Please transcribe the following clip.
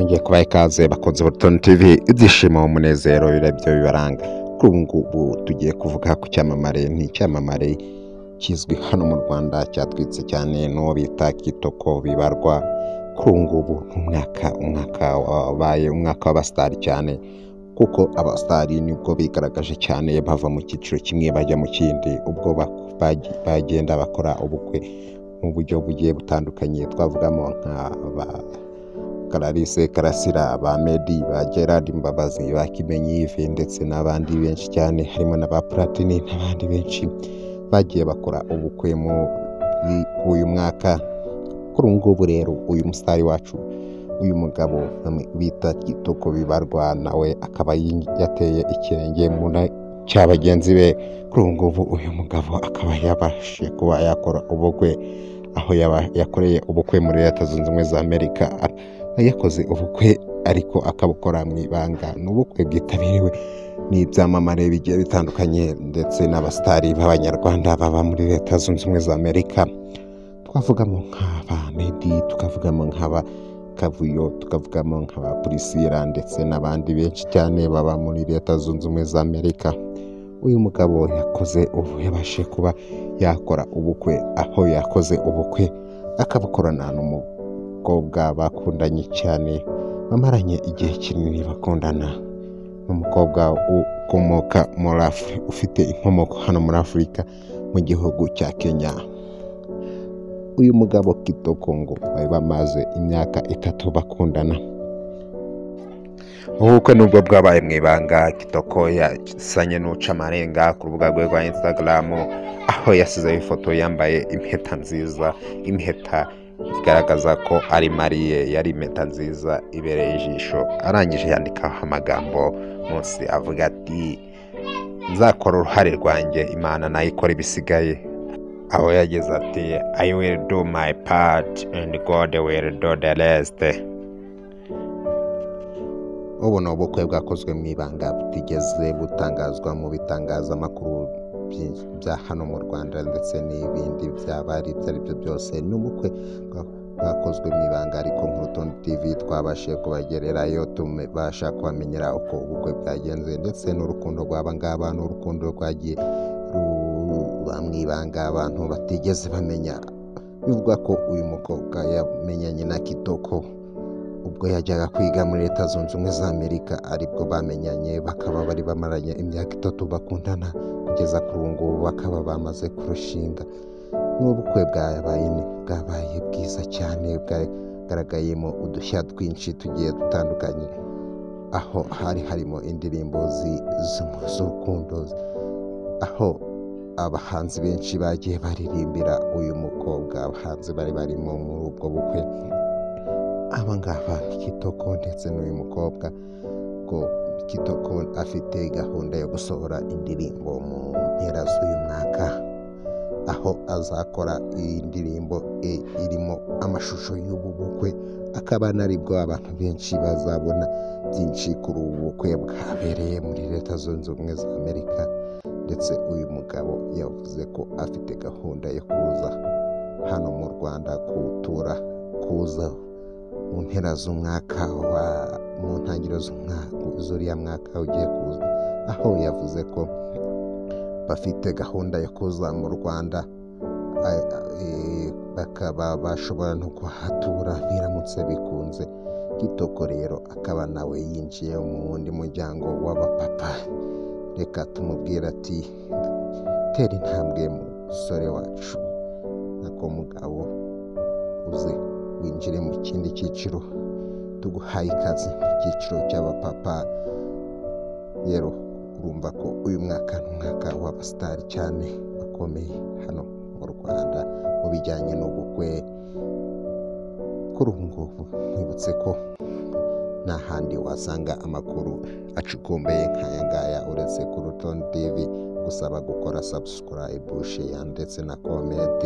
Nongeye kubaha ikaze bakunze Burton TV, ibyishimo umunezero birabyo bibaranga. Kuri ubu ngubu tugiye kuvuga ku cyamamare, ni icyamamare kizwi hano mu Rwanda cyatwitse cyane n'uwo bita Kitoko Bibarwa. Kuri ubu ngubu umwaka wabaye umwaka w'abasitari cyane, kuko abasitari nibwo bigaragaje cyane bava mu cyiciro kimwe bajya mu kindi, ubwo bagenda bakora ubukwe mu buryo bugiye butandukanye. Twavugamo nka ba Clarisse Karasira, ba Meddy, ba Gerard Mbabazi, ba Kimenyi Yves ndetse n'abandi benshi cyane, harimo na ba Platini n'abandi benshi bagiye bakora ubukwe muri uyu mwaka. Kuri ubu ngubu rero uyu musitari wacu, uyu mugabo bita Kitoko Bibarwa, nawe akaba yateye ikirenge mu cya bagenzi be. Kuri ubu ngubu uyu mugabo akaba yabashije kuba yakora ubukwe, aho yakoreye ubukwe muri Leta Zunze Ubumwe za Amerika. Yakoze ubukwe ariko akabukora mu ibanga. Ni ubukwe bwitabiriwe n'ibyamamare bigiye bitandukanye ndetse n'abasitari b'abanyarwanda baba muri Leta Zunze Ubumwe za Amerika. Twavugamo nk'aba Meddy, tukavugamo nk'aba Kavuyo, tukavugamo nk'aba Priscilla ndetse n'abandi benshi cyane baba muri Leta Zunze Ubumwe za Amerika. Uyu mugabo yakoze ubu yabashe kuba yakora ubukwe, aho yakoze ubukwe akabukorana n'umukobwa bakundanye cyane, bamaranye igihe kinini bakundana. N'umukobwa ukomoka muri Afurika, ufite inkomoko hano muri Afurika mu gihugu cya Kenya. Uyu mugabo Kitoko ngo bari bamaze imyaka 3 bakundana. Ubukwe nubwo bwabaye mu ibanga, Kitoko yasanye n'uca amarenga ku rubuga rwe rwa Instagram, aho yasizeho ifoto yambaye impeta nziza, impeta igaragaza ko ari mariye. Yari impeta nziza ibereye ijisho. Arangije yandikaho amagambo munsi avuga ati: nzakora uruhare rwanjye, Imana nayo ikora ibisigaye. Aho yagize ati: I will do my part and God will do the rest. Ubu ni ubukwe bwakozwe mu ibanga, butigeze butangazwa mu bitangazamakuru bya hano mu Rwanda ndetse n'ibindi byaba ari ibyo ari byo byose. Ni ubukwe bwakozwe mu ibanga, ariko nk'Urutonde TV twabashije kubagererayo, tubasha kubamenyera uko ubukwe bwagenze ndetse n'urukundo rw'aba ngaba, n'urukundo rwagiye ruba mu ibanga abantu batigeze bamenya. Bivugwa ko uyu mukobwa yamenyanye na Kitoko ubwo yajyaga kwiga muri Leta Zunze Ubumwe za Amerika, aribwo bamenyanye, bakaba bari bamaranye imyaka 3 bakundana, kugeza kuri ubu ngubu bakaba bamaze kurushinga. N'ubukwe bwabaye bwiza cyane, bwagaragayemo udushya twinshi tugiye dutandukanye, aho hari harimo indirimbo z'urukundo, aho abahanzi benshi bagiye baririmbira uyu mukobwa. Abahanzi bari barimo muri ubwo bukwe aba ngaba Kitoko ndetse n'uyu mukobwa. Ngo Kitoko afite gahunda yo gusohora indirimbo mu mpera z'uyu mwaka, aho azakora iyi ndirimbo irimo amashusho y'ubu bukwe, akaba naribwo abantu benshi bazabona byinshi kuri ubu bukwe bwabereye muri Leta Zunze Ubumwe za Amerika. Ndetse uyu mugabo yavuze ko afite gahunda yo kuza hano mu Rwanda kutura, kuza mu mpera z'umwaka wa mu ntangiriro z'uriya mwaka ugiye kuza, aho yavuze ko bafite gahunda yo kuza mu Rwanda, bakaba bashobora no kuhatura biramutse bikunze. Kitoko rero akaba nawe yinjiye mu wundi muryango w'abapapa. Reka tumubwire ati: tera intambwe musore wacu, nako mugabo, uze winjire mu kindi cyiciro, tuguhaye ikaze mu cyiciro cy'abapapa. Rero urumva ko uyu mwaka ni umwaka w'abasitari cyane bakomeye hano mu Rwanda mu bijyanye n'ubukwe. Kuri ubu ngubu nkwibutse ko nta handi wasanga amakuru acukumbuye nk'aya ngaya uretse ku Rutonde TV. Gusaba gukora subscribe, share ndetse na comment.